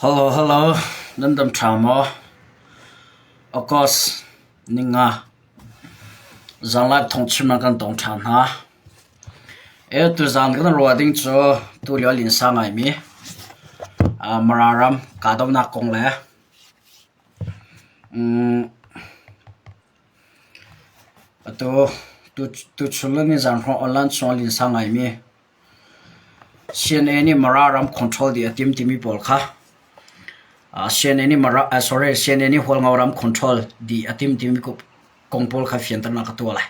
Hello hello, nan dam ṭha maw? August ninga zanlai thawngchim ah kan tong ṭhan hna. E tuzaan kan ruah ding cu tulio a linsa ngaimi Mara ram kahdohnak kong le atu tuchun le nizaan hrawng online chung a linsa ngaimi CNA nih Mara ram control dih a tim timi pawl kha CNA nih Mara sorry CNA nih Hualngo ram control dih a tim timi kong pawl kha fianternak ka tuah lai.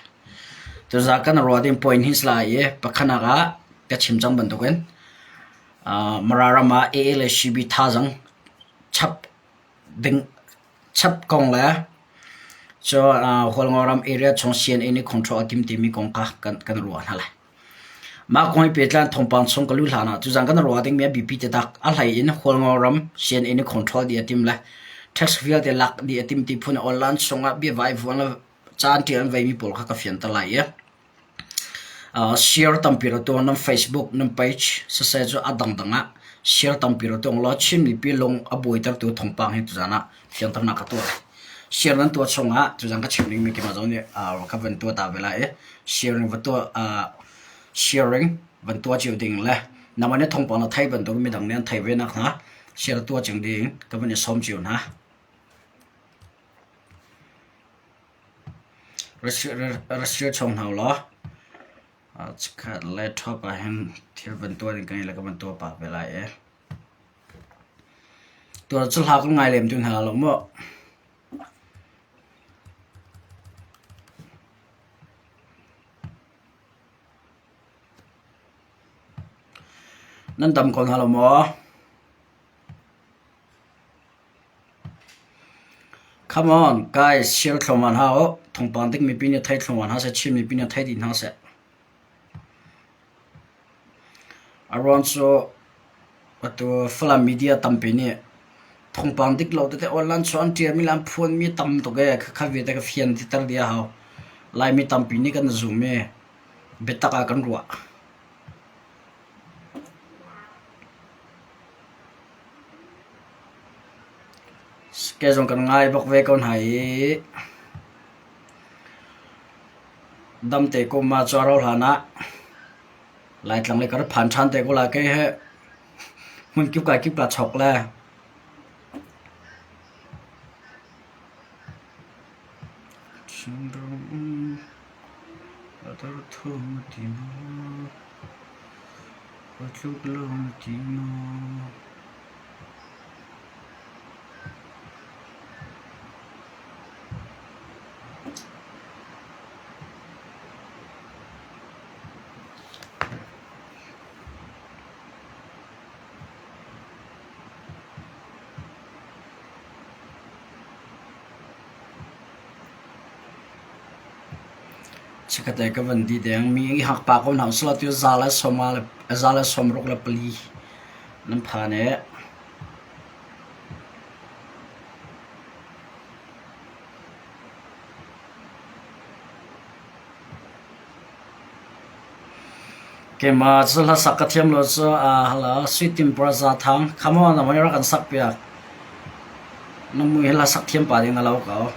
Tuzaan kan ruah ding point hi si lai i pakhatnak ah ka chim cang bantukin Mara ram ah AA le CB thazaang chap ding chap kong le cun Hualngo ram area chung CNA nih control a tim timi kong kha kan ruah hna lai. Mah kong he pehtlai in thawngpang chung ka luh hlan ah tuzaan kan ruah dingmi a biapi taktak. A hlei in Hualngo ram CNA nih control dih a tim le tax vialte lak dih a tim ti phun online chungah biavaivuan le caan ṭial an veimi pawl kha ka fianter lai i share tampi ra tuah nan Facebook nan page siseh cu a dangdang ah share tampi ra tuah law Chin mipi lung a buaitertu thawngpang hi tuzaan ah fianternak ka tuah lai. Share nan tuah chungah tuzaan ka chim dingmi keimah zong nih ka van tuah ta ve lai i sharing va tuah sharing van tuah cio ding le nangmah nih thawngpang na theih bantuk midang nih an theih ve nakhnga share tuah cio ding ka van i sawm cio hna. Ra share chung hna ulaw chikkhat laptop ah hin thil van tuah ding ka ngei le ka van tuah pah ve lai i. Tuah cu hla kan ngai lem ti hna lo maw? Nan dam ko hna lo maw? Come on, guys, share thluahmah hna u. Thawngpang dik mipi nih thei thluahmah hna seh, Chin mipi nih thei dih hna seh. A ruang cu atu Falam media tampi nih thawngpang dik lo tete online cu an ṭialmi le an phuanmi tam tuk ee. Khakha vialte ka fian titer dih a hau. Laimi tampi nih kan zum i biatak ah kan ruah. Kei zong kan ngai bak ve ko hna i Damte kum ah cu a rauh hlan ah Laitlang lei ka rak phan ṭhan te ko lai. Kei hi hmun kip kai kip kaa chok le Chikkhatte ka van di deng. Mi i hak pah ko hna usih law tu za le sawma le za le sawmruk le pali nan phan i Keimah cu hlasak ka thiam lo cu hala Sui Tin Praza Thang come on na rak kan sak piak. Na mui hi hlasak thiam pa ding na lo ko.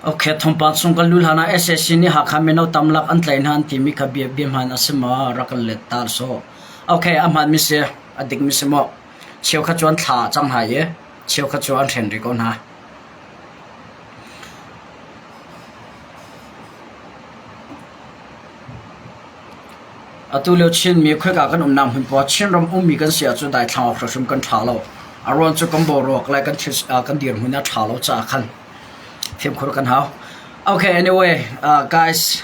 Okay, thawngpang chung kan luh hlan ah sac nih Hakha mino tamlak an tlaih hna an timi kha bia bia hmaan a si maw? Rak kan let ta sawh. Okay, a hmaanmi si, a dikmi si maw? Cheukhat cu an thla cang hna i cheukhat cu an hren rih ko hna. Atu lio Chinmi khoika kan umnak hmun poah Chinram ummi kan si ahcun daithlang awk hrimhrim kan ṭha lo. A ruang cu kan boruak le kan thil kan dirhmun a ṭha lo caah khan fimkhur kan hau. Okay, anyway, uh, guys.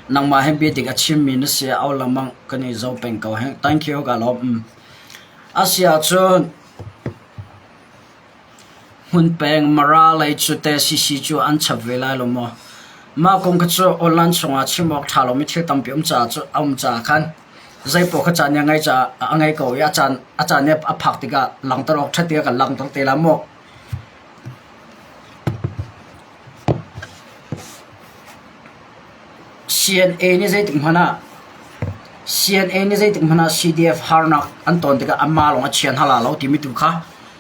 Nangmah he bia dik a chimmi na si au lengmang kan i zoh peng ko hih. Thank you ka lawm. A si ahcun Hmun peng Mara lei cu teh CC cu an chap ve lai lo maw? Mah kong kha cu online chungah chim awk ṭha lomi thil tampi um caah cu a um caah khan zeipaoh kha caan nih a ngei caah a ngei ko i a caan a caan nih a phak tikah langhter awk ṭhat tikah kan langhter te la maw? CNA nih zeitik hmanh ah CNA nih zeitik hmanh ah CDF harnak an ton tikah anmah lawng a chia hna la lo timi tu kha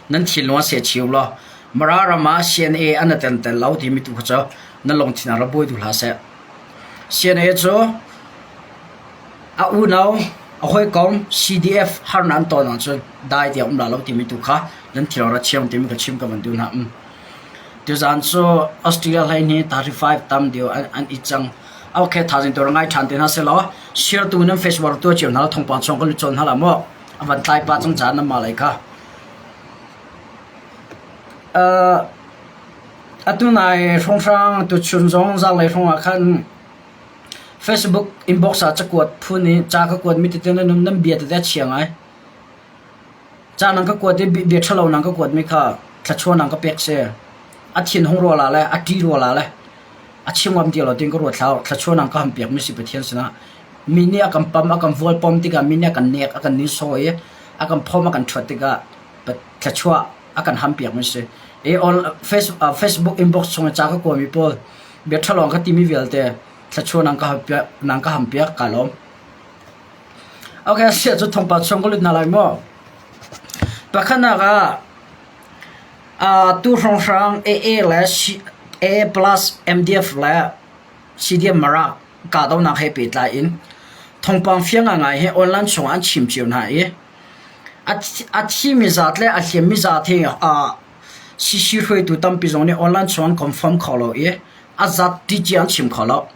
nan thinlung ah seh law Mara ram ah CNA an i tel tel lo timi tu kha cu na lungthin ah rak buai duh hlah seh. CNA cu a unau a hawikom CDF harnak an ton ahcun dai tiah um la lo timi tu kha nan thinlung rak chiang timi ka chim ka van duh hna. Tuzaan cu Australia hlei nih 35 tam deuh an i cang. Okay, thaizing tu ngai ṭhan te hna sehlaw share tu nan Facebook tuah cio hna la thawngpang chung kan lut cawn hna la maw? A van tlai pah cang caan nan mah lei kha. Uh, atu nai hrawnghrang tuchun zong zanglei hrawng ah khan Facebook inbox ah cakuat phun i ca ka kuat mi tete nan um nan bia tete a chia ngai. Ca nan ka kuat i bia ṭhalo nan ka kuatmi kha thluachuah nan ka pek si. A thin hung rua la le a ṭih rua la le a chim ngam ti lo tiin ka ruat hlah. Thluachuah nan ka ham piakmi si Pathian sinah. Mi nih a kan pam, a kan vualpom tikah mi nih a kan nek, a kan nihsawh i a kan phom, a kan ṭhuat tikah thluachuah a kan ham piakmi si. I Facebook inbox chung i ca ka kuami pawl bia ṭhalo an ka timi vialte thluachuah nan ka ham piak, nan ka ham piak kaa lawm. Okay, siah cu thawngpang chung ka lut hna lai maw? Pakhatnak ah uh, tu hrawnghrang AA le C, AA plus MDF le CDM Mara kahdohnak he pehtlai in thawngpang fiang ngai hi online chungah an chim cio hna i a thimi zat le a hliammi zat hi uh, CC hruaitu tampi zong nih online chung an confirm kho lo i a zat ti an chim kho lo.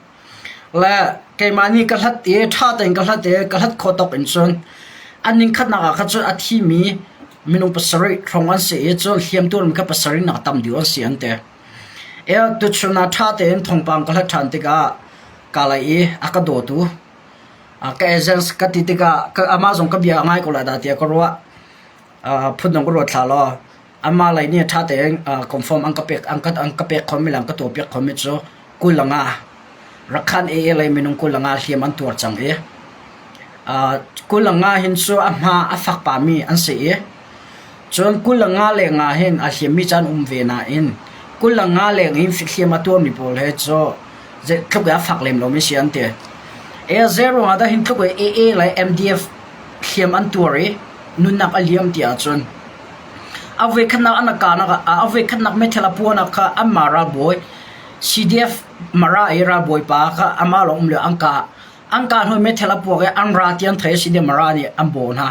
Le keimah nih ka hlat i ṭha tein ka hlat i ka hlat khawh tawk in cun an ning khatnak ah khan cun a thimi minung pasarih hrawng an si i cun hliamtuarmi kha pasarih nak tam deuh an si an ti. E tuchun ah ṭha tein thawngpang ka hlat ṭhan tikah kaa lei i a ka dawtu ka agents ka ti tikah amah zong ka bia a ngai ko lai dah tiah ka ruah. Phundang ka ruat hlah law Amah lei nih ṭha tein confirm an ka pek an ka an ka pek khomi le an ka tuahpiak khomi cu 25 Rakhan AA lei minung 25 hliam an tuar cang i 25 hin cu a hma a fak pahmi an si i cun 25 leng ah hin a hliammi cu an um ve nain 25 leng in hliam a tuarmi pawl he cu tluk i a fak lem lomi si an ti. E zei ruangah dah hin tluk i AA le MDF hliam an tuar i nunnak a liam ti ahcun A voikhatnak an kahnak ah a voikhatnak meithal a puahnak kha anmah ralbawi CDF Mara i ralbawi pa kha amah lawng um lio an kah. An kah hnu meithal a puak i an ra ti an theih i CDF Mara nih an bawh hna.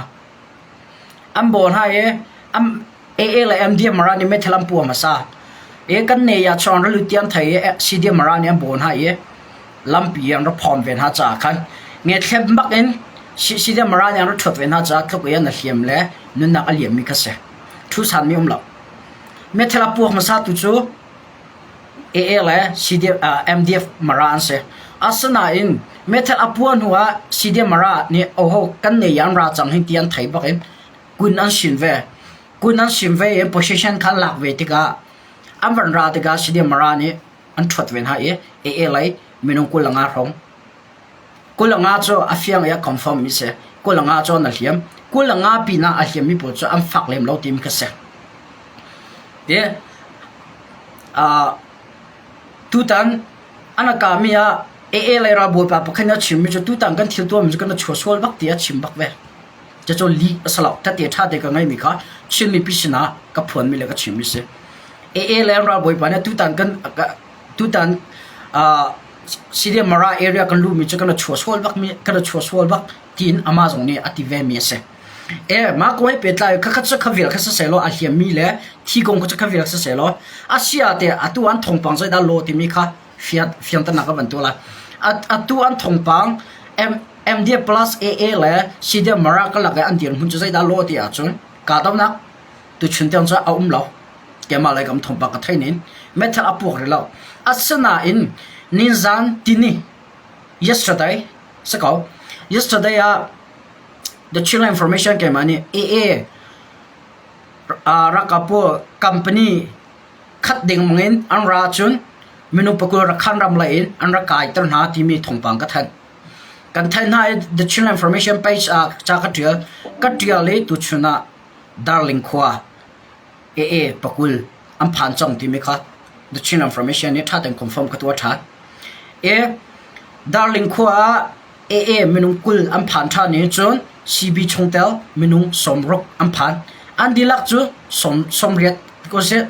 An bawh hna i AA le MDF Mara nih meithal an puah hmasa. I kan ne ah chuan ra lut ti an theih i CDF Mara nih an bawh hna i lampi an ra phawm ve hna caah khan ngethlep bak in CDF Mara nih an ra ṭhuat ve hna caah tluk i an hliam le nunnak a liammi kha si. Thu sanmi um lo. Meithal a puak hmasa tu cu AA le CDF, uh, MDF Mara an si. Asinain meithal a puah hnu ah CDF Mara nih oho kan nei an ra cang hin ti an thei bak in kun an sin ve. Kun an sim ve in position kha lak ve tikah an van ra tikah CDF Mara nih an ṭhuat ve hna i AA lei minung 25 hrawng 25 cu a fiang i a confirm mi si. 25 cu an a hliam. 25 pinah a hliammi pawl cu an fak lem lo timi kha si. Ti uh, tutan an a kami ah AA lei ralbawipa pakhat nih a chimmi cu tutan kan thil tuahmi cu kan a chuah bak ti a chim bak ve. Cucu lih a si lo. Tete ṭha te ka ngeimi kha Chin mipi sinah ka phuanmi le ka chimmi si. AA le ralbawipa nih tutan kan tutan uh, Siria Mara area kan luhmi cu kan chuah sual bak mi kan chuah sual bak tiin amah zong nih a ti ve mi a si. E mah kong he pehtlai khakhat cu kha vial kha siseh law a hliammi le thi kong kha cu kha vial siseh law a sia te atu an thawngpang zeidah law timi kha fiat fianternak a van tuah lai. Atu an thawngpang M MD plus AA le Sidia Mara ka lak i an dirhmun cu zeidah law ti ahcun kahdohnak tuchun tiang cu a um lo. Keimah lei kam thawngpang ka thei nin meithal a puak rih lo. Asinain nizan tini. Yesterday si ko. Yesterday ah The Chinland Information keimah nih AA ralkap pawl company khat dengmang in an ra cun minung pakul Rakhan ram lei in an rak kaiter hna timi thawngpang ka thanh. Kan thanh hna i The Chinland Information page ah ca ka ṭial. Ka ṭial i tuchun ah Darling khua AA pakul an phan cang timi kha The Chin Information nih ṭha tein confirm ka tuah ṭhan. E Darling khua ah AA minung 20 an phan ṭhan i cun CB chungtel minung 60 an phan. An dihlak cu 80 ko seh.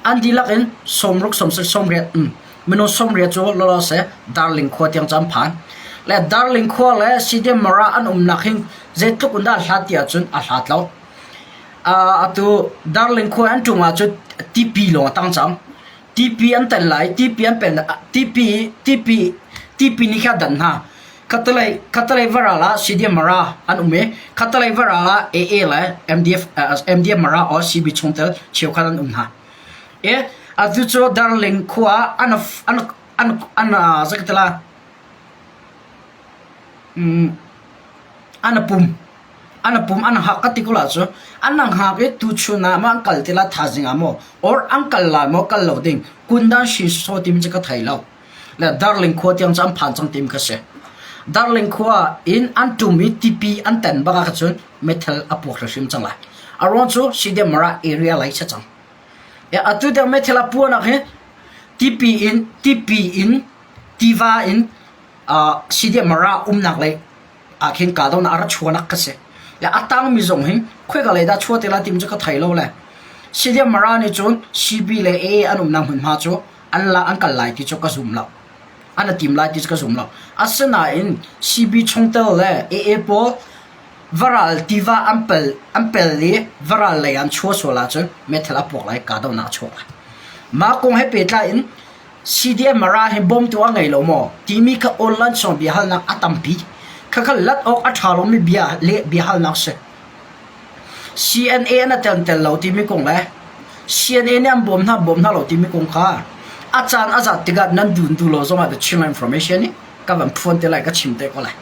An dihlak in 60 60 minung 80 cu lawlaw seh Darling khua tiang cu an phan. Le Darling khua le CDM Mara an umnak hin zeitluk in dah a hlat ti ahcun a hlat lo. Atu Darling khua an ṭum ahcun tipi lawng a tang cang. Tipi an tel lai, tipi an pen, tipi, tipi, tipi nih kha a dan hna. Khatalei, khatalei varal ah CDM Mara an um i khatalei varal ah AA le MDF, MDF Mara or CB chungtel cheukhat an um hna. E, atu cu Darling khua an an an an zakatala an pum. An pum an hak ka ti ko la cu an hngak i tuchun ah ma an kal ti la thaizing ah maw or an kal lai maw kal lo ding kundan shi so tim cu ka thei lo. Le Darling khua tiang cu an phan cang tim kha si. Darling khua in an tum i tipi an ten bak ah cun meithal a puak hrimhrim cang lai. A ruang cu Sidemara area lei si cang. E atu tiang meithal a puahnak hi tipi in tipi in tiva in uh, Sidemara umnak lei ah khin kahdohnak a ra chuahnak ka si. Le a tangmi zong hi khoika lei dah chuah te lai timi cu ka thei lo le. CDM Mara nih cun CB le AA an umnak hmunhma cu an la an kal lai ti cu ka zum lo. An a tim lai ti cu ka zum lo. Asinain CB chungtel le AA pawl varal tiva an pel an pel i varal lei an chuah sual ahcun meithal a puak lai kahdohnak a chuak lai. Mah kong he pehtlai in CDM Mara hi bawmtu a ngei lo maw timi kha online sawng biahalnak a tampi. Khakha lat awk a ṭha lomi bia le biahalnak si. CNA na tel tel lo timi kong le CNA nih an bawm hna bawm hna lo timi kong kha a caan a zat tikah nan dun duh lo zongah the Chinland information nih ka van phuan te lai ka chim te ko lai.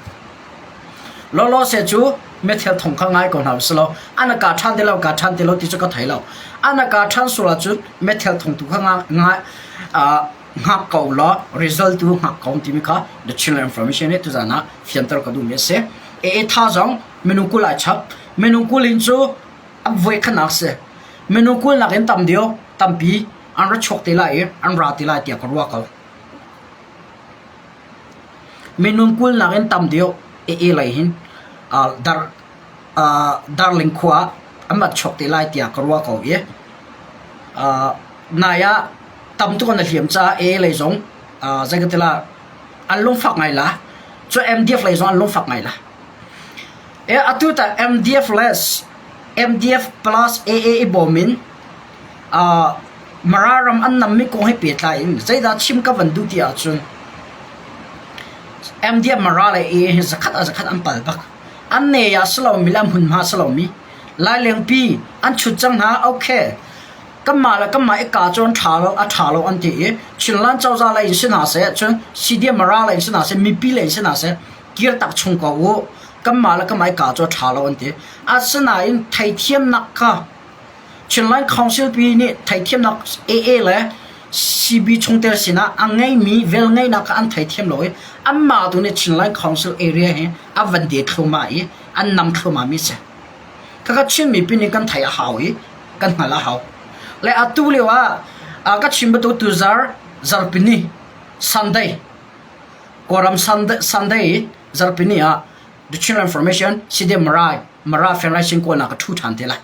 Lawlaw se cu methel thong kha ngai ko hna usih law an ka ṭhan ti lo ka ṭhan ti lo ti cu ka thei lo. An ka ṭhan sual ahcun methel thong tu kha ngai hngak ko law result tu hngak ko timi kha the Chinland information nih tuzan ah fianter ka duhmi a si. AA tha zong minung 20 ai chap. Minung 20 in cu voi khanak si. Minung 20 nakin tam deuh tampi an ra chuak te lai i an ra te lai tiah ka ruah ko. Minung 20 nakin tam deuh AA lei hin Darling khua ah an rat chuak te lai tiah ka ruah ko i nai ah tam tuk an i hliam caah AA lei zong zei ka ti la an lungfak ngai la. Cu MDF lei zong an lungfak ngai la. Atu tah MDF le MDF plus AA i bawm in Mara ram an nammi kong he pehtlai in zeidah chim ka van duh ti ahcun MDF Mara le AA hi zakhat ah zakhat an pal bak. An ne ah si lomi le an hmunhma si lomi Lailengpi an chut cang hna okay. Kanmah le kanmah i ka cu an ṭha lo a ṭha lo an ti i Chinland cozah lei in si hna seh cun CDM Mara lei in si hna seh mipi lei in si hna seh kir tak chung ko u. Kanmah le kanmah i ka cu a ṭha lo an ti. Asinain theithiamnak kha Chinland Council pi nih theithiamnak AA le CB chungtel sinah a ngeimi velngeihnak kha an theithiam lo i anmah tu nih Chinland Council area hi a van de thluahmah i an nam thluahmahmi a si. Khakha Chin mipi nih kan theih a hau i kan hngalh a hau. Le atu lio ah ka chim bantuk tuzar zarhpini Sunday Kawlram Sunday, Sunday zarhpini ah The Chinland Formation CDM Mara Mara Federation kawlnak ka ṭhu ṭhan te lai.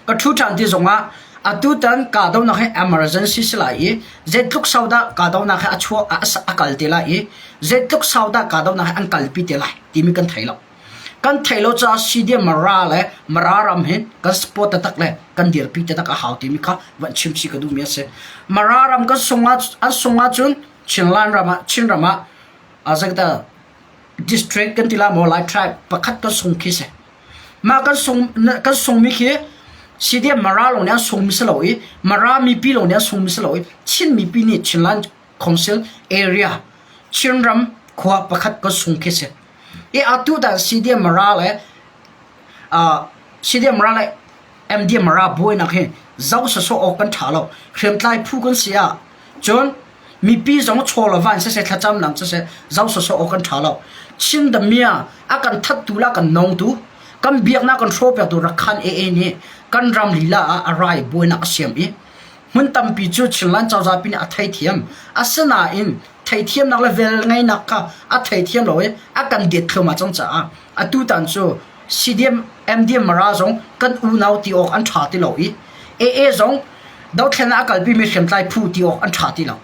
Ka ṭhu ṭhan ti zongah atutan kahdohnak hi emergency si lai i zeitluk sau dah kahdohnak hi a chuah a kal te lai i zeitluk sau dah kahdohnak hi an kalpi te lai timi kan thei lo. Kan thei lo caah CDM Mara le Mara ram hi kan support taktak le kan dirpi taktak a hau timi kha van chim chih ka duhmi a si. Mara ram kan sung ah an sung ahcun Chinland ram ah Chinram ah zeidah district kan ti la maw Lai tribe pakhat kan sung khi si. Mah kan sung kan sungmi khi CDM Mara lawng nih an sungmi si lo i Mara mipi lawng nih an sungmi si lo i Chin mipi nih Chinland Council area Chinram Khua pakhat ka sung khi si. I atu tan CDM Mara le CDM Mara le MDM Mara buainak hi zoh sawsawh awk kan ṭha lo. Hriamtlai phu kan si ah cun mipi zong chaw le van siseh thlacam lang siseh zoh sawsawh awk kan ṭha lo. Chin damia a kan thattu le a kan nongtu kan biaknak kan hrawhpiaktu Rakhan AA nih kan ram lila ah a rai buainak a siam i hmun tampi cu Chinland cozah pi nih a theithiam. Asinain theithiamnak le velngeihnak kha a theithiam lo i a kan det thluahmah cang caah atutan cu CDM MDM Mara zong kan unau ti awk an ṭha ti lo i AA zong dothlennak a kalpimi hriamtlai phu ti awk an ṭha ti lo.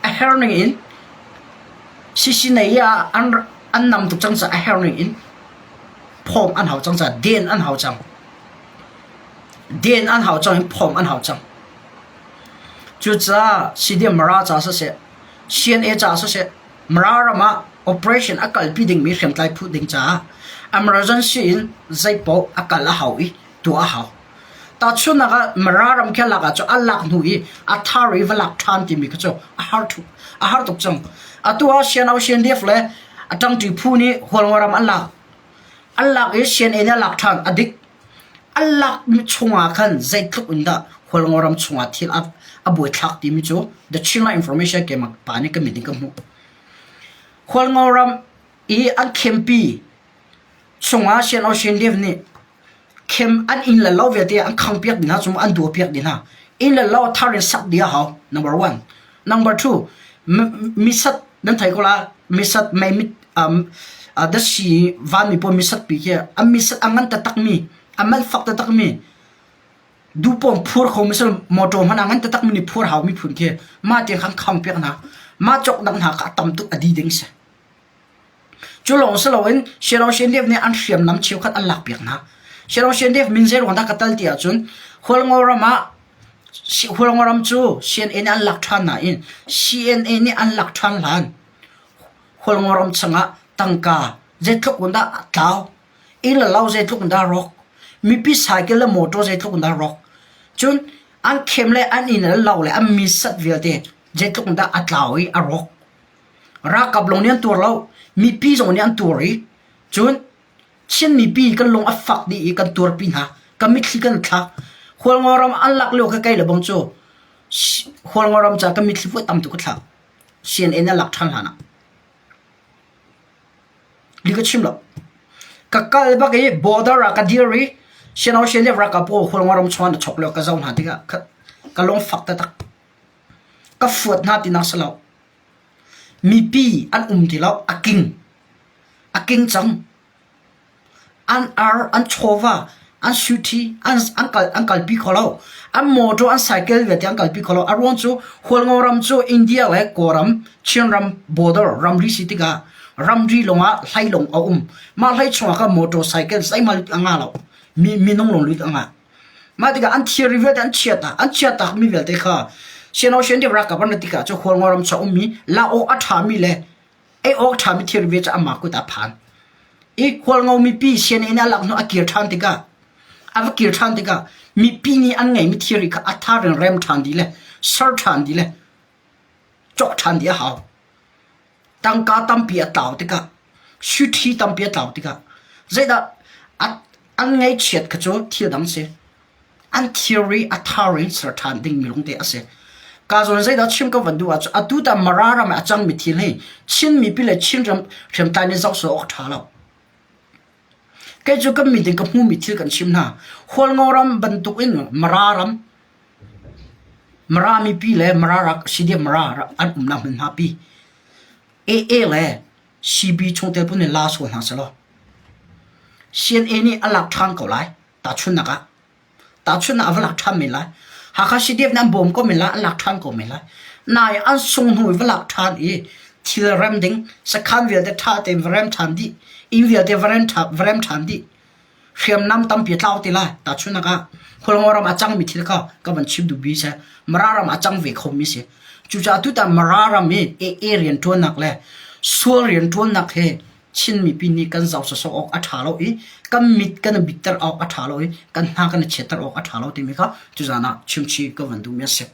A her ning in CC nei ah an an nam tuk cang caah a her ning in phawm an hau cang caah den an hau cang. Den an hau cang in phawm an hau cang. Cucaah CDM Mara ca siseh, CNA ca siseh, Mara ram ah operation a kalpi dingmi hriamtlai phu ding caah emergency in zeipaoh a kal a hau i tuah a hau. Tahchunhnak ah Mara ram khi a lak ahcun a lak hnu i a thar i va lak ṭhan timi kha cu a har tuk, a har tuk cang. Atu ah CNO CNDF le a ṭangṭi phu nih Hualngo ram an lak. An lak i CNA nih a lak ṭhan, a dik. An lakmi chungah khan zeitluk in dah Hualngo ram chungah thil a, a buaithlak timi cu The Chinland Information keimah pa nih ka mit in ka hmuh. Hualngo ram i an khempi chungah Sian Ocean Live nih khem an inn le lo vialte an khangpiak dih hna cu an duapiak dih hna. Inn le lo thar in sak dih a hau. Number one. Number two, misat nan thei ko la misat mei mit um, dasi vanmi pawl misat pi khi an misat a ngan taktakmi a man fak taktakmi duhpawm phur kho misal motor hmanh a ngan taktakmi nih phur hau mi phun khi mah tiang khan khang piak hna mah cawknak hna kha a tam tuk a di ding si Cu lawng si loin Sialawsiandev nih an hriamnam cheukhat an lakpiak hna. Sialawsiandev min zeiruang dah ka tal ti ahcun Hualngo ram ah Hualngo ram cu CNA nih an lak ṭhan nain CNA nih an lak ṭhan hlan Hualngo ram chungah tangka zeitluk in dah a tlau, inn le lo zeitluk in dah a rawk, mipi cycle le motor zeitluk in dah a rawk. Cun an khem le an inn le lo le an mi sat vialte zeitluk in dah a tlau i a rawk. Ralkap lawng nih an tuar lo. Mipi zong nih an tuar i cun Chin mipi kan lung a fak dih i kan tuarpi hna. Kan mitthli kan thlak. Hualngo ram an lak lio kha kei le bang cu Hualngo ram ca kan mitthli voi tam tuk ka thlak. CNN a lak ṭhan hlan ah. Li ka chim lo. Ka kal bak i border ah ka dir i Siano Sian ralkap pawl Hualngo ram chung an chok lio ka zoh hna tikah ka lung fak taktak. Ka fuat hna tinak si lo. Mipi an um ti lo. A king. A king cang. An ar, an chawva, an suthi, an, an, kal, an kalpi kho lo. An motor, an cycle vialte an kalpi kho lo. A ruang cu Hualngo ram cu India le Kawlram, Chinram border ramri si tikah ramri lawngah hlei lawng a um. Mah hlei chungah khan motor cycle zeihmanh lut a ngah lo. Mi, minung lawng lut a ngah. Mah tikah an thilri vialte an chiat ah an chiahtakmi vialte kha Sian Dip ralkap an rat tikah cu Hualngo ram chung ummi lak awk a ṭhami le ei awk ṭhami thilri vialte cu amah kut ah a phan. I Hualngo mipi sianginn a lak hnu a kir ṭhan tikah a va kir ṭhan tikah mipi nih an ngeihmi thilri kha a thar in rem ṭhan dih le ser ṭhan dih le cawk ṭhan dih a hau. Tangka tampi a tlau tikah suiṭhi tampi a tlau tikah zeidah an ngaihchiat kha cu thil dang si. An thilri a thar in ser ṭhan dingmi lungte a si. Ka zawn zeidah chim ka van duh ahcun atu ta Mara ram ah a cangmi thil hi Chin mipi le Chin ram hriamtlai nih zoh sawh awk ṭha lo. Kei cu kan mit in ka hmumi thil kan chim hna. Hualngo ram bantuk in Mara ram Mara mipi le Mara rak CDF Mara an umnak hmunhma pi AA le CB chungtel pawl nih la sual hna selaw CNA nih a lak ṭhan ko lai tahchunhnak ah tahchunhnak ah va lak ṭhan men lai Hakha CDF nih an bawm ko men lai an lak ṭhan ko men lai nai an sung hnu i va lak ṭhan i thil rem ding sakhan vialte ṭha tein va rem ṭhan dih inn vialte va rem va rem ṭhan dih hriamnam tampi a tlau te lai tahchunhnak ah Hualngo ram a cangmi thil kha ka van chim duhmi si Mara ram a cang ve khomi si cucaah tutan Mara ram i AA rianṭuannak le sual rianṭuannak he Chin mipi nih kan zoh sawsawh awk a ṭha lo i kan mit kan i bitter awk a ṭha lo i kan hna kan i chiatter awk a ṭha lo timi kha tuzaan ah chimchih ka van duhmi a si.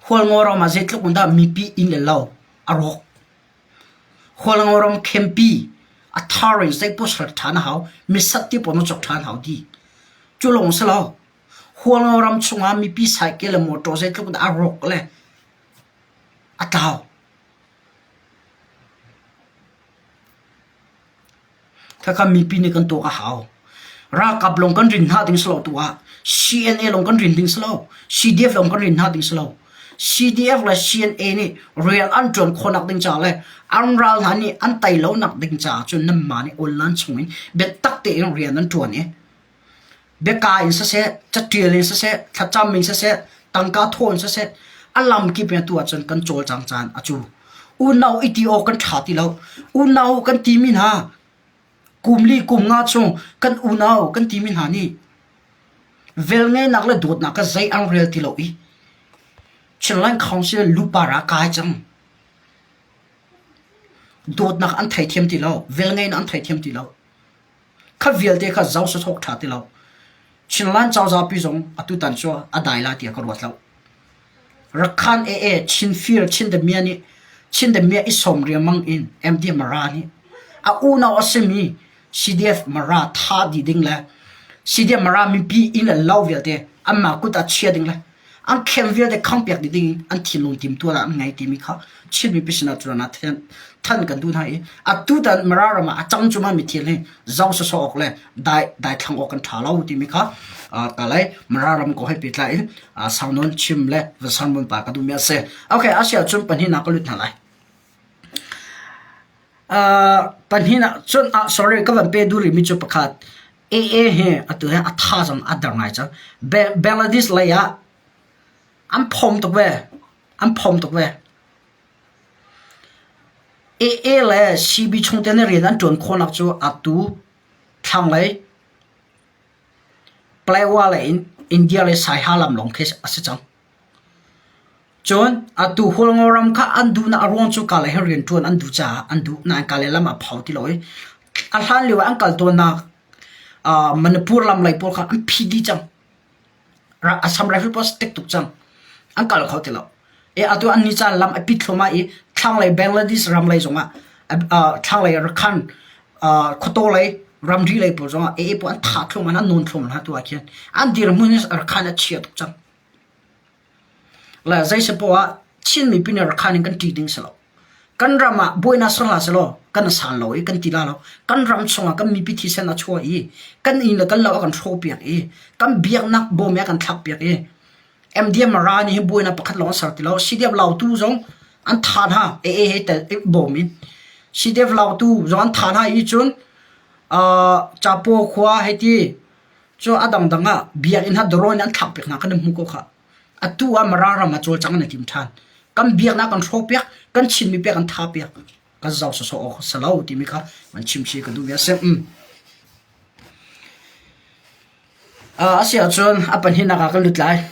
Hualngo ram ah zeitluk in dah mipi inn le lo a rawk. Hualngo ram khempi a thar in zeipaoh ser ṭhan a hau. Misat ti pawl na cawk ṭhan hau ti. Cu lawng si lo. Hualngo ram chungah mipi cycle le motor zeitluk in dah a rawk le a tlau. Khakha mipi nih kan tuak a hau. Ralkap lawng kan rin hna ding si lo tu ah CNA lawng kan rin ding si lo. CDF lawng kan rin hna ding si lo. CDF le CNA nih rian an ṭuan khawhnak ding caah le an ral hna nih an tei lonak ding caah cun nanmah nih online chungin biatak tein rian an ṭuan i Biaka in siseh, caṭial in siseh, thlacam in siseh, tangka thaw in siseh, a lamkip in atu ahcun kan cawlcang caan a cu. Unau i ti awk kan ṭha ti lo. Unau kan timi hna, kum li kum nga chung kan unau kan timi hna nih velngeihnak le dawtnak kha zei an rel ti lo i Chinland Council lupar ah kai cang. Dawtnak an theithiam ti lo, velngeihnak an theithiam ti lo. Kha vialte kha zoh sawsawk ṭha ti lo. Chinland cozahpi zong atutan cu a dai lai tiah ka ruat lo. Rakhan AA Chin Fir Chin Demia nih Chin Demia i sawm riangmang in MD Mara nih a unau a simi CDF Mara tha dih ding le CDF Mara mipi inn le lo vialte anmah kut ah chia ding le An khem vialte khangpiak dih ding an thinlung timtual ah an ngei timi kha Chin mipi sinah cun ah than kan duh hna i atutan Mara ram ah a cang cuma mi thil hi zoh sawsawh awk le dai daithlang awk kan ṭha lo timi kha kalay Mara ram ko he pehtlai in saunawn chim le va sermon pa ka duhmi a si. Okay, a si ahcun pahnihnak ka lut hna lai. Pahnihnak cun ah sorry ka van pe duh rihmi cu pakhat AA hi atu hi a thazaang a der ngai cang. Bangladesh lei ah an phom tuk ve. An phom tuk ve. AA le CB chungte nih rian an ṭuan khawhnak cu atu thlanglei Palawa lei in India le Saiha lam lawng khi a si cang. Cun atu Hualngo ram kha an duhnak a ruang cu Kalay he rianṭuan an duh caah an duh. Nain Kalay lam a phau ti lo i a hlan lio ah an kal tawnnak Manipur lam lei pawl kha an phih dih cang. Assam Rifle pawl stick tuk cang. An kal kho ti lo. E atu an ni caan lam a pit thluahmah i thlanglei Bangladesh ram lei zongah thlanglei Rakhine khuataw lei ramri lei pawl zongah AA pawl an thah thluahmah hna, an nawn thluahmah hna tu ah khin an dirhmun hi Rakhine a chia tuk cang. Le zeisapoah ah Chin mipi nih Rakhine in kan ṭih ding si lo. Kan ram ah buainak ser hlah sehlaw kan san lo i kan ti la lo. Kan ram chungah kan mipi thisen a chuah i kan inn le kan lo a kan hrawhpiak i kan biaknak bawm i a kan thlakpiak i MDM ra nih hin buainak pakhat lawng a ser ti lo. CDF Lautu zong an thah hna AA he tel bawm in. CDF Lautu zong an thah hna i cun uh, Capo khua hei ti Cu a dangdang ah biakinn ha drone an thlakpiak hna kha na hmu ko khah. Atu ah Mara ram ah cawlcang an i tim ṭhan. Kan biaknak kan hrawhpiak, kan Chinmi pek an thapiak. Kan zoh sawsawh awk a si lo timi kha van chim si ka duhmi a si. Mm. Uh, a si ahcun a pahnihnak ah kan lut lai.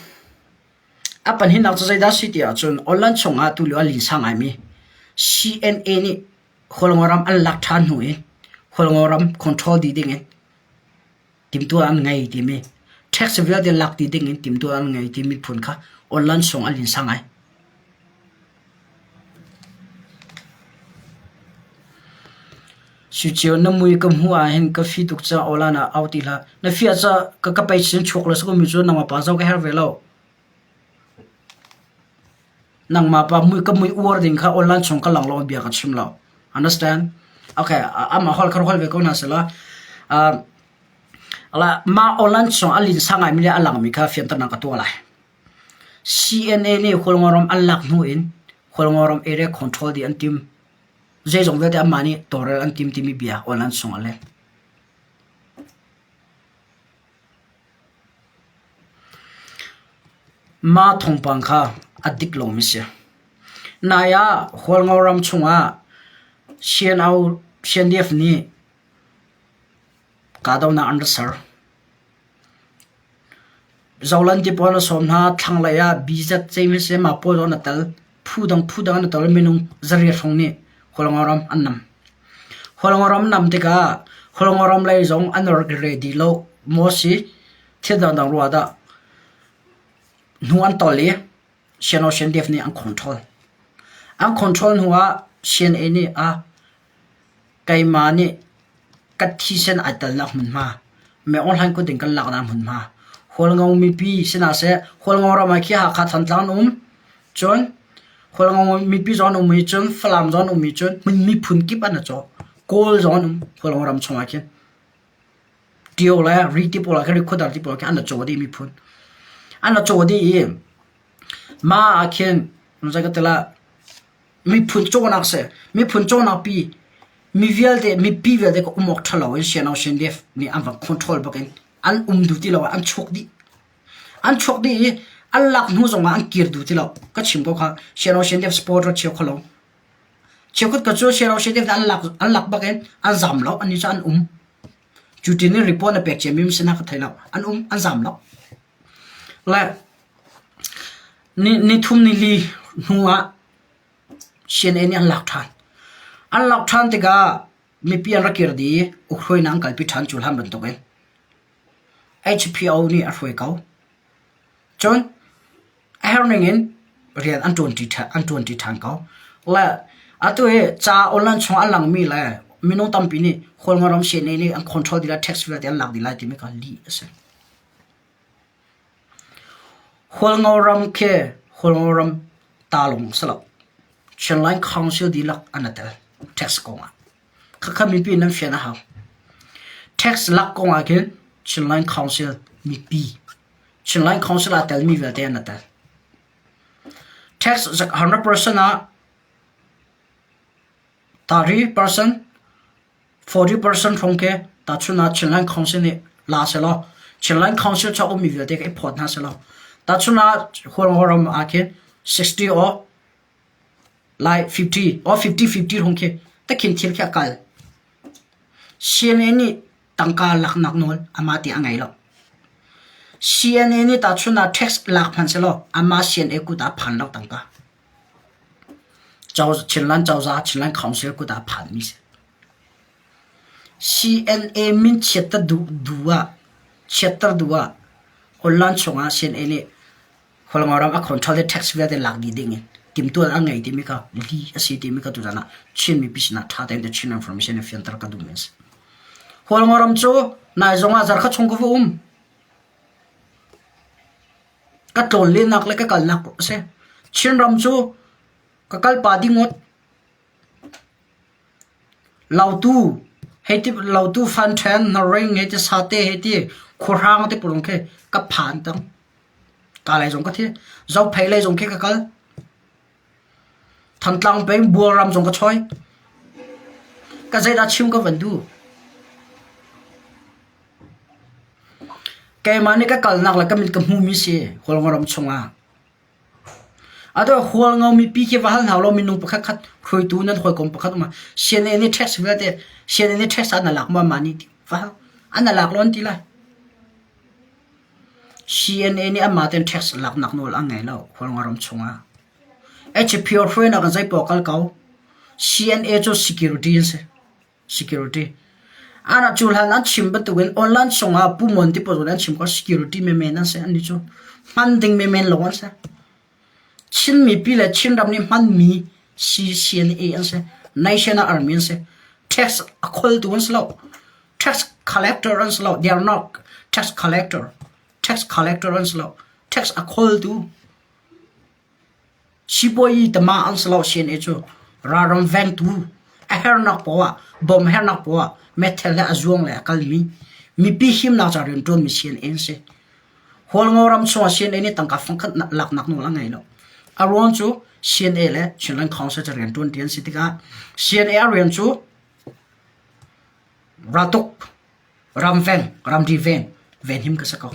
A pahnihnak cu zeidah si ti ahcun online chungah tulio a linsa ngaimi CNA nih Hualngo ram an lak ṭhan hnu i Hualngo ram control dih dingin timhtuah an ngei timi tax vialte lak ti ding in timhtuah an ngei timi phun kha online sung an linsa ngai. Sucio na mui ka hmuh ah hin ka fi tuk ca online ah au ti hlah. Na fi ca ka ka pei sin chuak lo mi cu nangmah pa zo ka her ve lo. Nangmah pa mui ka mui uar ding kha online chung ka lang lo bia ka chim lo. Understand? Okay, ama hol kar hol ve ko na sela. Uh, ala ma online chung a linsa ngai mi le a lang mi kha fianternak ka tuah lai. CNA nih Hualngoram an lak hnu in Hualngoram area control di an tim. Zeizong vialte amah nih tawlrel an tim timi bia online chung a leng. Mah thawngpang kha a dik lomi si. Nai ah Hualngo ram chungah CNO, CNDF nih kahdohnak an rak ser. Zoland ti pawl an sawm hna. Thlanglei ah BZ ceimi mah pawl zong an i tel. Phu dang phu dang an i tel. Minung zariat hrawng nih Hualngo ram an nam. Hualngo ram nam tikah Hualngo ram lei zong an rak i ready lo maw si thil dangdang ruah dah hnu an tol i. CNO CNDF nih an control. An control hnu ah CNA nih a keimah nih ka thisen ai telnak hmunhma, Meng Hlaing kut in kan laknak hmunhma, Hualngo mipi sinah seh Hualngo ram ah khi Hakha Thantlang an um. Cun Hualngo mipi zong an um i cun Falam zong an um i cun hmun miphun kip an i cawh. Kawl zong an um Hualngo ram chungah khin. Tio le Ri ti pawl ah khin Rikhuadar ti pawl ah khin an i caw dih miphun. An i caw dih i mah ah khin zei ka ti lah miphun cawnak si. Miphun cawnak pi mi vialte mipi vialte ka um awk ṭha lo in CNO CNDF nih an van control bak in an um duh ti lo ah an chuak dih. An chuak dih i an lak hnu zong ah an kir duh ti lo. Ka chim ko kha CNO CNDF supporter cheu kho lo. Cheukhat ka cu CNO CNDF nih an lak an lak bak in an zam lo annih cu an um. Cu tin in report na pek ciami sinah ka thei lo. An um an zam lo. Le ni nithum nili hnu ah CNA nih an lak ṭhan. An lak ṭhan tikah mipi an rak kir dih i ukhruainak an kalpi ṭhan cu hlan bantukin. HPO nih a hruai ko. Cun a herh ningin rian an ṭuanṭi ṭhan an ṭuanṭi ṭhan ko. Le atu hi ca online chung a langmi le minung tampi nih Kawlram CNA nih an control dih lai, tax vialte an lak dih lai timi kha lih a si. Hualngoram khi Hualngoram ta lawng si lo. Chinland Council dihlak an i tel tax kong ah. Khakha mipi nan fian a hau. Tax lak kong ah khin Chinland Council mipi Chinland Council aa telmi vialte an i tel. Tax 100% ah 30% 40% hrawng khi tahchunh ah Chinland Council nih la sehlaw Chinland Council chuak ummi vialte kha i phawt hna sehlaw tahchunh ah Hualngoram ah khin 60 or like 50 or 50 50 hrawng khi takhin thil khi a kal. CNA nih tangka laknak nawl amah ti a ngei lo. CNA nih tahchunh ah tax lak hmanh sehlaw amah CNA kut ah phan lo tangka. Chinland cozah Chinland Council kut ah phanmi si. CNA min chiatter duh duh ah chiatter duh ah online chungah CNA nih Khualngo ram a control le tax vialte lak dih ding in timtual an ngei timi kha li a si timi kha tuzan ah Chin mipi sinah ṭha tein the Chin information in fianter ka duhmi a si. Hualngo ram cu nai zong ah zarkhat chung ka va um. Ka tlawnlennak le ka kalnak a si. Chinram cu ka kal pah dih ngawt. Lautu hei ti lautu fanṭhen, hnaring hei ti sate hei ti khuahrang te pawl zong khi ka phan cang. Ka lei zong ka thi. Zophei lei zong khi ka kal. Thantlang peng Bualram zong ka choi. Ka zeidah chim ka van duh. Keimah nih ka kalnak le ka mit ka hmuhmi si Hualngo ram chungah. Atu Hualngo mipi khi va hal hna ulaw minung pakhat khat hruaitu nan hawikom pakhat um ah CNA nih tax vialte CNA nih tax an lak maw mah nih va hal. An lak lo an ti lai. CNA nih anmah tein tax laknak nawl an ngei lo Hualngo ram chungah. HPO hruainak in zeipaoh kal ko. CNA cu security an si. Security. Ana cu hlan an chim bantukin online chungah Pu Mon ti pawl an chim ko security menmen an si annih cu. Hman ding menmen lawng an si. Chin mipi le Chinram nih hmanmi CCNA an si. National Army an si. Tax a kholtu an si lo. Tax collector an si lo. They are not tax collector. Tax collector an si lo. Tax a kholtu. Sibawi tama an si lo CNA cu ralram vengtu a hernak poah ah bom hernak poah ah meithal he a zuang le a kalmi mipi himnak ca rianṭuanmi CNA an si. Hualngo ram chungah CNA nih tangka fangkhat laknak nawl a ngei lo. A ruang cu CNA le Chinland Council ca rianṭuanṭi an si tikah CNA a rian cu raltuk ramveng, ramri veng, venhim ka si ko.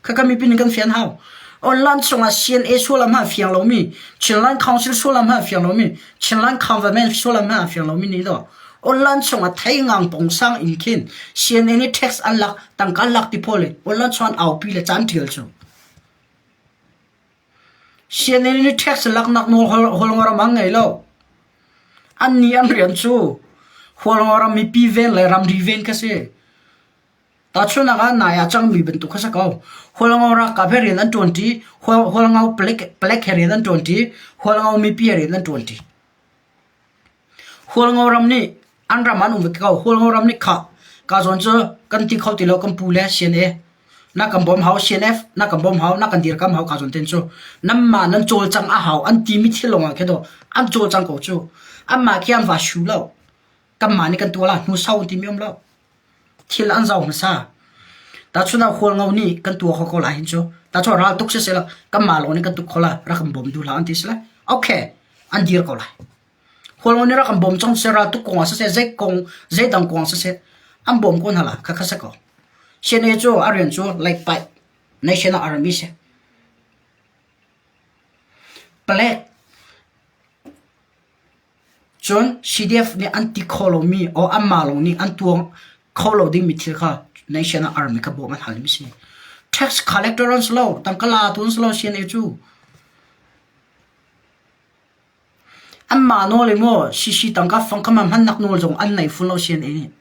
Khakha mipi nih kan fian hau. Online chungah CNA sullam hmanh a fiang lomi, Chinland Council sullam hmanh a fiang lomi, Chinland Government sullam hmanh a fiang lomi nih daw online chungah thei ngang pongsang in khin CNA nih tax an lak, tangka an lak ti pawl in online chung an aupi le caan ṭial cu. CNA nih tax laknak nawl Hualngoram an ngei lo. Annih an rian cu Hualngoram mipi ven le ramri ven kha si. Tahchunhnak ah nai ah cangmi bantuk kha si ko. Hualngo ralkap he rian an ṭuanṭi, Hualngo palek he rian an ṭuanṭi, Hualngo mipi he rian an ṭuanṭi. Hualngo ram nih an ram an um ve ko. Hualngo ram nih khah ka zawn cu kan ti kho ti lo kan pu le CNA na kan bawm hau CNF na kan bawm hau na kan dirkam hau ka zawn ten cu nanmah nan cawlcang a hau an timi thil lawng ah khi dawh an cawlcang ko cu anmah khi an va shu lo kanmah nih kan tuah la hnu sau an timi um lo. Thil an zoh hmasa. Tahchun ah Hualngo nih kan tuah kho ko lai hin cu. Tahchun ral tuk siseh kanmah lawng nih kan tuk kho lai, rak kan bawm duh hlah an ti si lai. Okay, an dir ko lai. Hualngo nih rak kan bawm cang seh, ral tuk kong ah siseh, zei kong, zei dang kong ah siseh, an bawm ko hna la, khakha si ko. CNA cu a rian cu leikpaih, National Army si. Palek Cun CDF nih an ti kho lomi or anmah lawng nih an tuang kho lo dingmi thil kha nation ah army kha bawm an halmi a si. Tax collector an si lo, tangka latu an si lo CNA cu. Anmah nawl i maw CC tangka fang kha hmannak nawl zong an nei fun lo CNA nih.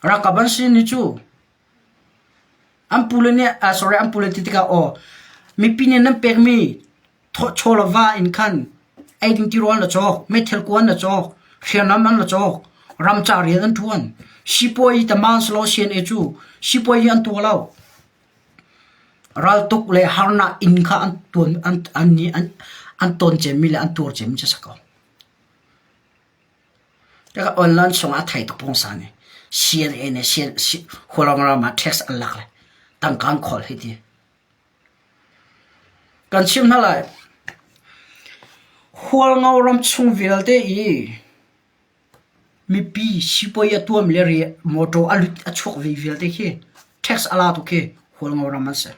Ralkap an si ni cu. An pule nih, uh, sorry, an pule ti tikah aw, mipi nih nan pekmi Chaw le va in khan eiding tirawl an la cawk, meithal kuan an la cawk, hriamnam an la cawk, ramcar rian an ṭuan. Sipuai taman selaw CNA cu sipuai an tuah lo. Raltuk le harnak inn kha an tuan an an an, an ton cemmi le an tuar cemmi cu a si ko. Ka online chungah a thei tuk pungsan i CNA nih Hualong ram ah tax an lak le tangka an khawl hei ti. Kan chimh hna lai. Hualngo ram chung vialte i mipi sipuai a tuam le mawṭaw a lut a chuak ve vialte khi tax a latu khi Hualngo ram an si.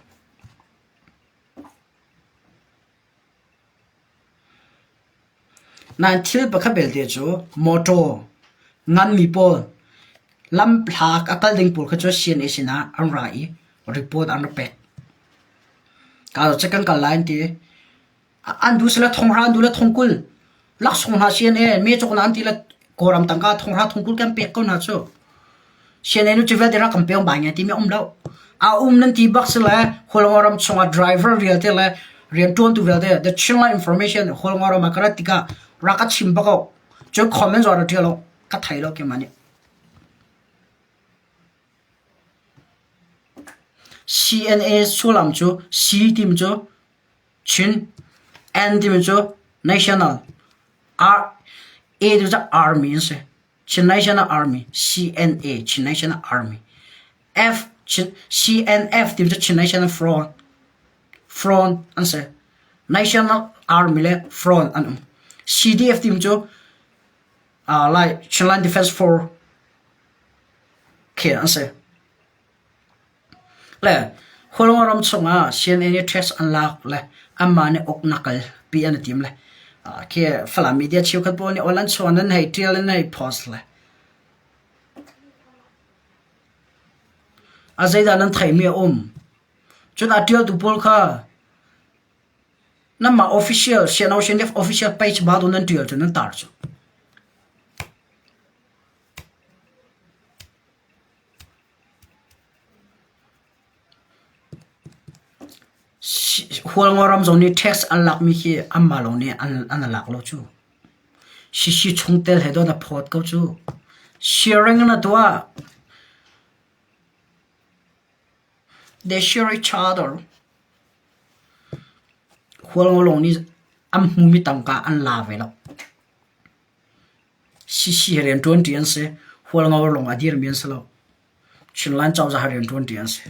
Nain thil pakhat belte cu mawṭaw nganmi pawl lamhla a kal ding pawl kha cu CNA sinah an ra i report an rak pek. Ka cu kan kal lai an ti. An duh sile thonghra an duh le thongkul laksawng hna CNA me cawk na an ti le Kawlram tangka thonghra thongkul kan pek ko hna cu. CNA nu cu vialte rak kan pek bai ngai timi a um lo. A um nan ti bak si le Hualngo ram chungah driver vialte le rianṭuantu vialte the Chinland information Hualngo ram ah ka rat tikah rak ka chim bak ko. Cun comment zong rak ṭial lo. Ka thei lo keimah nih. CNA sullam cu C timi cu Chin, N timi cu National, R, A timi cu Army an si. Chin National Army, CNA, Chin National Army, F, Chin, CNF timi cu Chin National Front, Front an si. National Army le Front an um. CDF timi cu uh, lai Chinland Defense Force khi an si. Le Hualngo ram chungah CNA nih tax an lak le anmah nih uknak kalpi an i tim le khi Falam media cheukhat pawl nih awl an chuan an hei ṭial an hei post le a zeidah nan theihmi a um. Cun a ṭialtu pawl kha nanmah official CNO CNF official page ba tu nan ṭial cu nan tar cu. Hualngo ram zong nih tax an lakmi khi anmah lawng nih an lak lo cu. Sisi chungtel he dawt a phawt ko cu. Sharing na tuah. They share each other. Hualngo lawng nih an hmumi tangka an la ve lo. Sisi he rianṭuanṭi an si. Hualngo lawng a dirmi an si lo. Chinland cozah he rianṭuanṭi an si.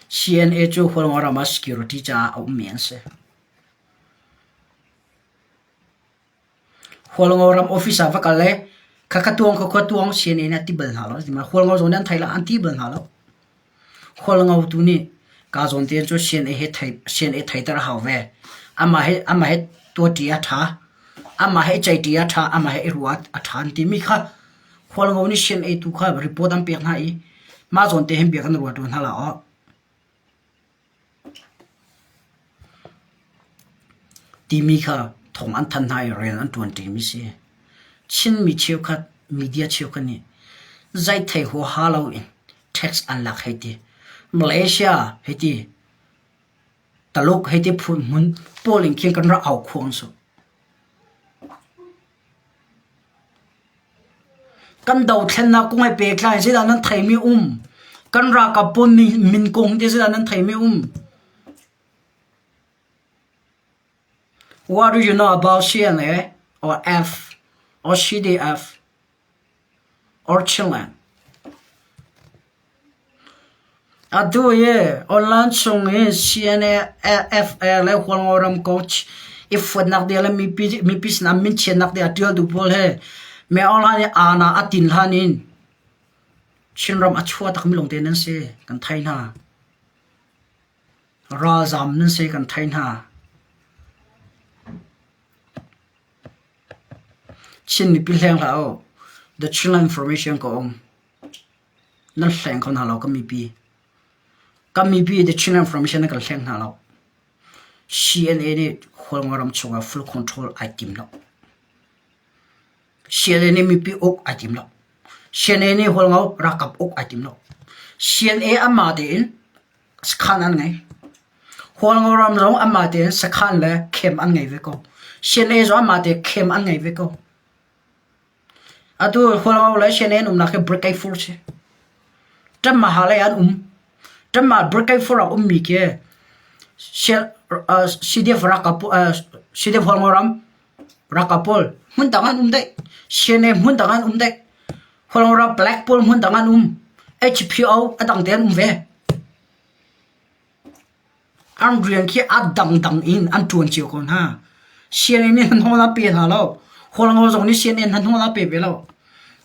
CNA cu Hualngo ram ah security caah a ummi an si. Hualngo ram office ah va kal le khakha tuang khakha tuang CNA nih a ti bal hna lo. Hualngo zong nih an thei lo, an ti bal hna lo. Hualngo tu nih kaa zawn te cu CNA he thei CNA theiter a hau ve. Amah he amah he tuahṭi a ṭha. Amah he i ceihṭi a ṭha. Amah he i ruah a ṭha an timi kha Hualngo nih CNA tu kha report an pek hna i mah zawn te hin bia kan ruah ṭuan hna la aw. Timi kha thawng an thanh hna i rian an ṭuanṭimi si. Chinmi cheukhat, media cheukhat nih. Zei thei huaha loin tax an lak hei ti. Malaysia hei ti. Taluk hei ti phun hmun pawl in khin kan rak au khuang cu. Kan dothlennak kong he pehtlai zeidah nan theimi um? Kan ralkap pawl min kong te zeidah nan theimi um? What do you know about CNA or F or CDF or Chinland? Atu i online chung i CNA le Hualngoram coach i fuatnak ding le mipi mipi sinah minchiatnak ding a ṭialtu pawl hi me online i aana a tin hlan in Chinram a chuah takmi lawngte nan si kan thei hna. Ralzam nan si kan thei hna. Chin mipi hleng hlah u. The Chinland Information ka um. Nan hleng kho hna lo kan mipi. Kan mipi The Chinland Information nan kan hleng hna lo. CNA nih Hualngo ram chungah full control ai tim lo. CNA nih mipi uk ai tim lo. CNA nih Hualngo ralkap uk ai tim lo. CNA anmah tein sakhan an ngei. Hualngo ram zong anmah tein sakhan le khem an ngei ve ko. CNA zong anmah tein khem an ngei ve ko. Atu Hualngo le CNA an umnak hi Brigade Force si. Ṭammaha lei an um. Ṭamma Brigade Force ah ummi khi CDF ralkap CDF Hualngo ram ralkap pawl hmun dang an um dih. CNA hmun dang an um dih. Hualngo ram Black pawl hmun dang an um. HPO a dang te an um ve. An rian khi a dangdang in an ṭuan cio ko hna. CNN nih hnahnawh a pe hna lo. Hualngo zong nih CNN hnahnawh a pe ve lo.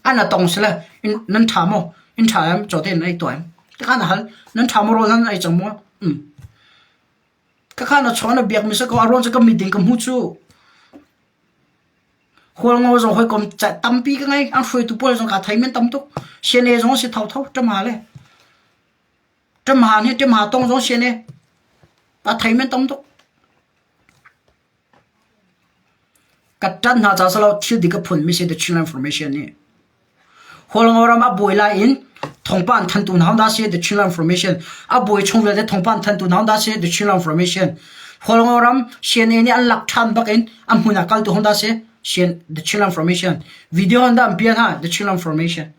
An a tong sile nan ṭha maw? In ṭha em? Caw tein nan ei tuah em? Tikhan a hal. Nan ṭha maw rawl nan ei cang maw? Um. Khakha na chawn a biakmi si ko. A ruang cu ka meeting ka hmu cu. Hualngo zong hawikom tampi ka ngei. An hruaitu pawl zong kaa thei men tam tuk. CNA zong a si thotho. Ṭama le. Ṭamha nih ṭamha tong zong sian i a thei men tam tuk. Ka ṭanh hna ca silo thil dik a phunmi si The Chinland Information nih. Hualngo ram a buai lai in thawngpang an thantu hna dah si The Chinland Information. A buai chung vialte thawngpang an thantu hna dah si The Chinland Information. Hualngo ram CNA nih an lak ṭhan bak in a hmun ah kaltu hong dah si The Chinland Information. Video an dah an pian ha The Chinland Information.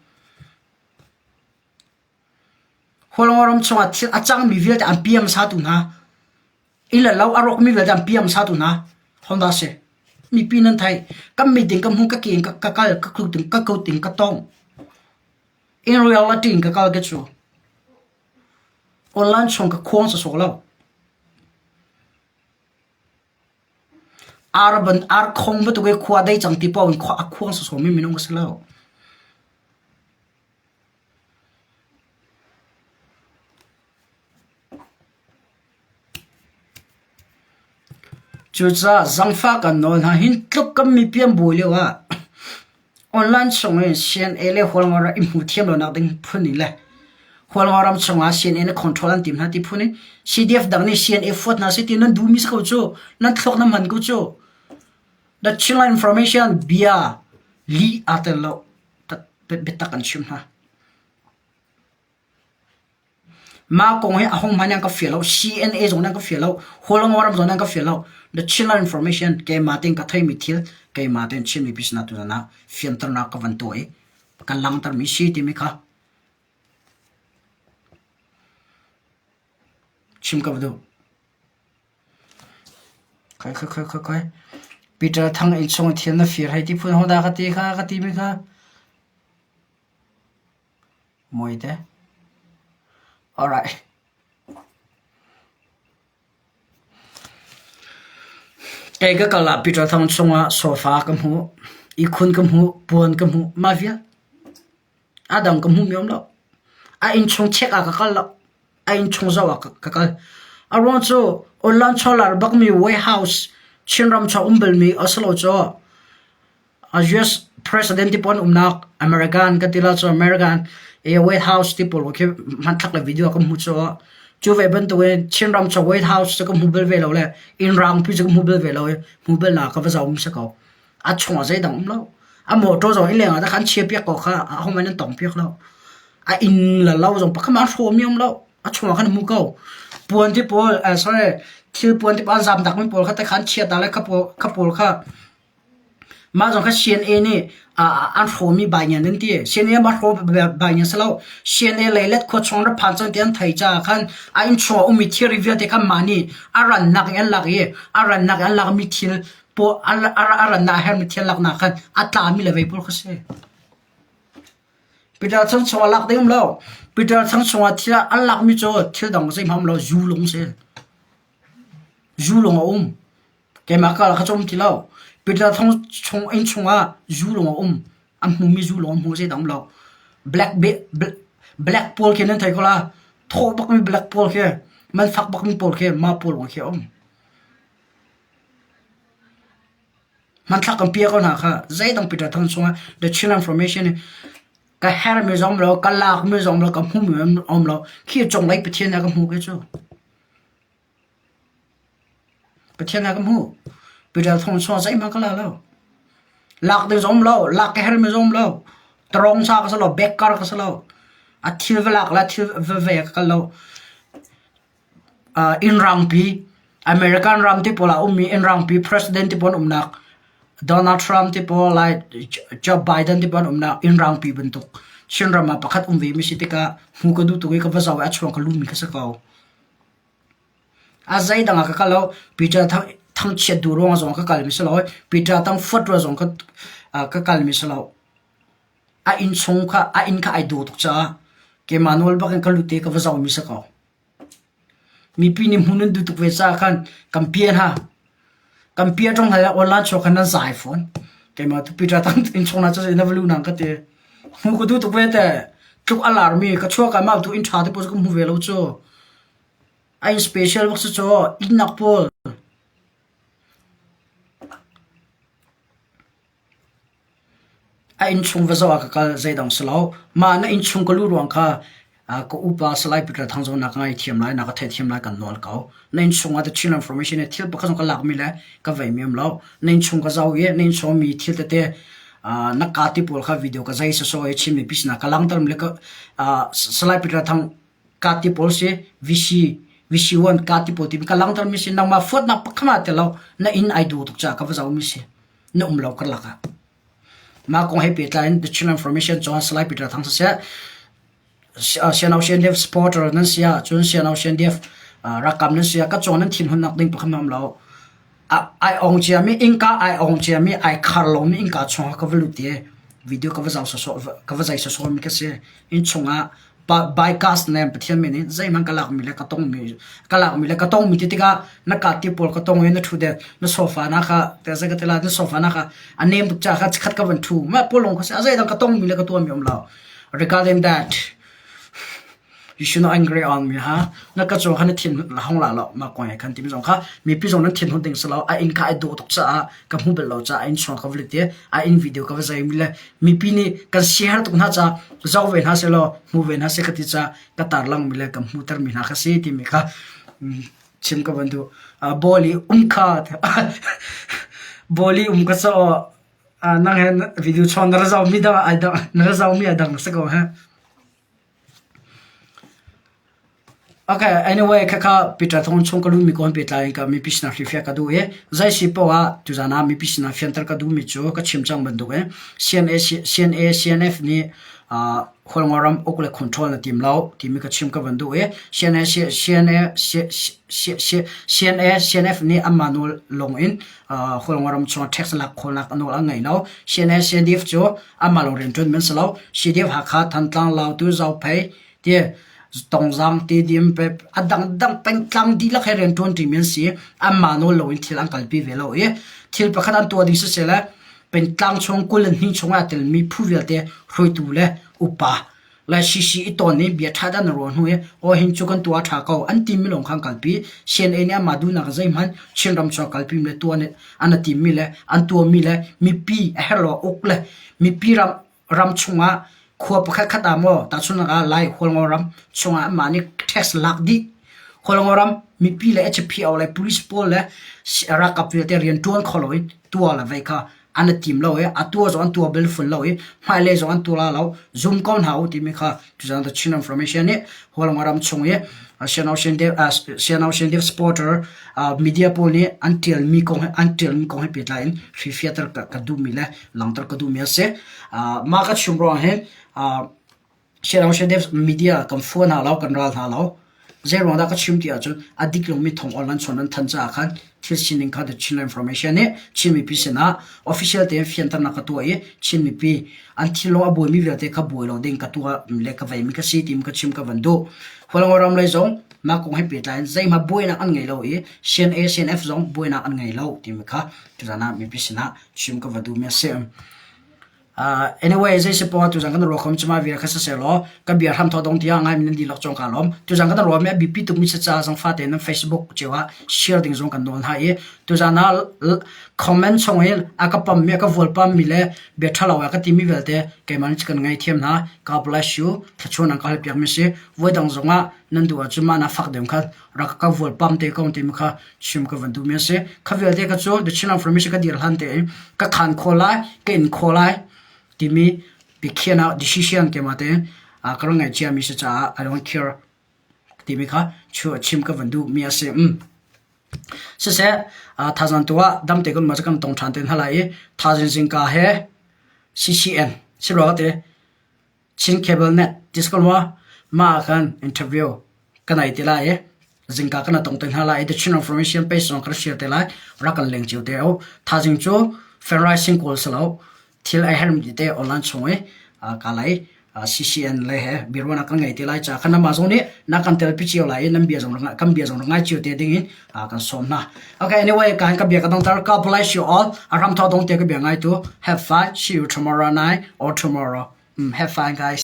Hualngoram chungah thil a cangmi vialte an piam hmasatu hna, inn le lo a rawkmi vialte an piam hmasatu hna Honda a si. Mipi nan theih. Kan meeting ka hmu, ka ke in ka kal, ka kut in ka kut in ka tongh. In reality in ka kal ka cu. Online chung ka khuang sawsawh lo. Ar ban ar khong bantuk i khua dei cang ti paoh in khua a khuang sawsawmi minung ka si lo. Cucaah zangfah kan nawl hna. Hin tluk kan mipi an buai lioah online chung in CNA le Hualngo ram i hmu thiam lonak ding phun in le Hualngo ram chungah CNA nih control an tim hna ti phun in CDF dang nih CNA fuat hna seh ti nan duhmi si ko cu. Nan thluak nan hman ko cu. The Chinland Information bia lih aa tel lo. Biatak an chim hna. Mah kong hi a hong hmanh an ka fial lo. CNA zong nan ka fial lo. Hualngo ram zong nan ka fial lo. The Chinland Information keimah tein ka theimi thil keimah tein Chinmi business tu na fianternak ka van tuah i kan langhtermi si timi kha chim ka va duh. Khoi khoi khoi khoi khoi. Peter Thang inn chung i thil na fir hei ti phun hodah ka ti kha ka timi kha. Mawite. Alright. Kei ka kal ah Peter Thang chungah sofa ka hmuh, ihkhun ka hmuh, puan ka hmuh, mah vial. A dang ka hmuhmi um lo. A innchung check ah ka kal lo. A innchung zoh ah ka kal. A ruang cu online chawlar bakmi warehouse Chinram chung um balmi a si lo cu US president ti pawl umnak American ka ti la cu American e White House ti pawl khi hmanthlak le video ka hmu cu cu ve bantukin Chinram chung White House cu ka hmu bal ve lo le inn rang pi cu ka hmu bal ve lo i hmu bal na ka va zoh um si ko. A chungah zeidang um lo. A motor zong inn leng ah khan chia piak ko kha a hom an tong piak lo. A inn la lo zong pakhat an hrawm mi um lo. A chung ah khan mu ko. Puan ti pawl sorry thil puan ti pawl an zam dak mi pawl kha te khan chia ta le kha pawl kha pawl kha Mah zong kha CNA nih an hrawmi baingan an ti. CNA mah hraw baingan si lo. CNA leilet khua chung rak phan cang ti an theih caah khan a inn chung a ummi thilri vialte kha mah nih a rannak in an lak i a rannak in an lakmi thil a rannak a herhmi thil laknak khan a tlami le vei pawl kha si. Peter Thang chungah lak ding um lo. Peter Thang chungah thil an lakmi cu thil dang zeihmanh um lo, zu lung si. Zu lung a um. Keimah ka kha cu um ti lo. Peter thong chung inn chungah zu lawng a um. An hmumi zu lawng an hmu zeidang um lo. Black black pawl khi nan thei ko la. Thaw bakmi black pawl khi man fak bakmi pawl khi mah pawl lawng khi a um. Hmanthlak kan pia ko hna kha zeidang Peter thong chungah the Chinland Formation ka hermi zong lo, ka lakmi zong lo, ka hmumi um lo. Khi cunglei Pathian ah ka hmu ke cu. Pathian ah ka hmuh. Peter thong chuak zeihmanh ka la lo. Lak ding zong um lo, lak ka hermi zong um lo. Tarong sa ka si lo, backer ka si lo. A thil va lak le a thil va ve ka kal lo. Uh, inn rangpi, American ram te pawl ah ummi inn rangpi president te pawl umnak Donald Trump te pawl lai Joe Biden te pawl umnak inn rangpi bantuk Chinram ah pakhat um ve mi si tikah hmu ka duh tuk i ka va zoh i a chuang ka lumi ka si ko. A zeidang ah ka kal lo. Peter thangchiat duh ruangah zong ka kalmi si lo. Peter tang fuat ruang zong ka kalmi si lo. A inn chung kha a inn kha ai dawh tuk caah keimah nawl bak in ka lut i ka va zohmi si ko. Mipi nih hmun an duh tuk ve caah khan kan pian ha. Kan pia ṭong hal online chuak khan nan zai fawn. Keimah tu Peter tang inn chung na cu na va lu nang ka ti. Hmu ka duh tuk ve te. Tluk a larmi ka chuak ah mah tu inn ṭha te pawl cu ka hmu ve lo cu. A inn special bak si cu ihnak pawl. A innchung va zoh ah ka kal zeidang si lo. Mah na innchung ka luh ruang kha ka upa Salai Peter Thang zong na ka ngaithiam lai, na ka theithiam lai kan nawl ko. Na innchung ah the Chin Information i thil pakhat zong ka lakmi le ka veimi um lo. Na innchung ka zoh i na innchung mi thil tete na ka ti pawl kha video ka zei sawsawh i Chin mipi sinah ka langhter mi le ka Salai Peter Thang ka ti pawl si VC VC1 ka ti pawl ti ka langhter mi si nangmah fuatnak pakhat ah tel lo na inn ai duh tuk caah ka va zoh mi si. Na um lo karlak ah. Mah kong he pehtlai in The Chin Information cun Salai Peter Thang siseh, Siano CNDF supporter nan si ahcun Siano CNDF rakam nan si ah ka cawng nan thinhunnak ding pakhat um lo. Ai ong ciami innka ai ong ciami ai khar lomi innka chungah ka va lut i video ka va zoh sawsawh ka va zai sawsawh mi ka si. Inn chungah bycast nen Pathian min in zeihmanh ka lakmi le ka tongmi ka lakmi le ka tongmi ti tikah na ka ti pawl ka tong i na ṭhu det na sofa na kha te zei ka ti la na sofa na kha a nem tuk ca kha khat ka van ṭhu mah pawl ka si a zeidang ka tongmi le ka tuahmi um lo regarding that you should not angry on me ha na ka cung kha na thin hong la lo ma kong he khan timi zong kha mipi zong nan thin hun ding si lo a inn kha ai dawh tuk caah ka hmu bal lo caah inn chung ka vlit i a inn video ka va zai mi le mipi nih kan share tuk hna ca zoh ve hna selaw hmu ve hna seh ka ti ca ka tarlang mi le ka hmuter mi hna kha si timi kha chim ka van duh bawli um kha bawli um ka so nang he video chon na ra zau mi dang ai dang na ra zau mi a dang se ko ha Okay, anyway, khakha Peter Thawng chung ka lumi ko pehtlai in ka mipi sinah hrilhfiah ka duh i zei si paoh ah tuzan ah mipi sinah fianter ka duhmi cu ka chim cang bantuk in CNA, CNA, CNF nih uh, Hualngo ram uk le control na tim lo timi ka chim ka van duh i CNA, CNA, CNA, CNF nih anmah nawl lawng in uh, Hualngo ram chung tax lak khawlnak a nawl an ngei lo. CNA, CNDF cu anmah lawng rianṭuan men si lo. CDF Hakha, Thantlang, Lautu, Zophei, ti tongzang tidim pe a dangdang pengtlang dihlak he rianṭuan ṭimi an si anmah nawl loin thil an kalpi ve lo i thil pakhat an tuah ding siseh le pengtlang chung 22 chung ah telmi phu vialte hruaitu le upa le CC i tawn i bia ṭha an ruah hnu i aw hin cu kan tuah ṭha ko an timi lawng kha an kalpi CNA nih amah duhnak zeihmanh Chinram chung kalpi le tuah an timmi le an tuahmi le mipi a herh lo uk le mipi ram ram chungah khua pakhatkhat ah maw tahchunhnak ah Lai Hualngo ram chungah anmah nih tax lak dih. Hualngo ram mipi le HPO le police pawl le ralkap vialte rian ṭuan kho loin tuah le vei kha. an i tim lo i a tuah zong an tuah bal fun lo i hmailei zong an tuah la lo. Zum ko hna u timi kha tuzan The Chin Information nih Hualngo ram chung i Sianau supporter media pawl nih an ṭialmi kong he an ṭialmi kong he pehtlai in hrifiater ka duhmi le langhter ka duhmi a si. Mah ka chim ruang hin Sianau media kan fuan hna lo, kan ral hna lo. Zeiruang dah ka chim ti ahcun a dik lomi thawng online chawn an than caah khan thil sining kha The Chinland Information nih Chin mipi sinah official tein fianternak ka tuah i Chin mipi an thinlung a buaimi vialte kha buai lo ding ka tuah le ka veimi ka si ti ka chim ka van duh. Hualngo ram lei zong mah kong he pehtlai in zeihmah buainak an ngei lo i CNA CNF zong buainak an ngei lo timi kha tuzan ah mipi sinah chim ka va duhmi a si. Uh, anyway, zei si poah tuzan kan ruah khom chuma vir kha siseh law ka bia hram tho dong tiang ngai min dilak chong ka lom tuzan kan ruah mi a bipi tuk mi cha zang fa te nan Facebook chewa share ding zong kan nawl hna i tuzan ah comment chung hin a ka pam mi a ka vual pam mi le bia thalo a ka ti mi vialte keimah nih kan ngai thiam hna God bless you thlachuan an ka hal piak mi si voi dang zong ah nan duh ahcun mah na fak dem khan rak ka vual pam te ko ti mi kha chim ka van duh mi a si. Kha vialte kha cu The Chinland Formation ka dir hlan tein ka khan kho lai, ka in kho lai timi biakhiahnak decision keimah tein ka rak ngaih ciami si caah I don't care timi kha chim ka van duh mi a si. Mm. Siseh, thazang tu ah dam te kun ma kan tong ṭhan te hna lai i thazing zingka he CCN si rua te Chin Cable Net ti si ko maw? Mah ah khan interview ka nei te lai i zingka kan tong te hna lai i The Chin Information page zong kan share te lai. Rak kan leng cio te u. Thaizing cu fundraising kawl si lo. Thil ai hermi te online chung i ka lei CCN le he biaruahnak kan ngei te lai ca khan namah zong nih na kan telpi cio lai i nan bia zong kan bia zong ngai cio te ding in kan sawm hna. Okay, anyway, ka ka bia ka dongter. God bless you all. A ram tho dong te ka bia ngai tu. Have fun. See you tomorrow night or tomorrow. Have fun guys.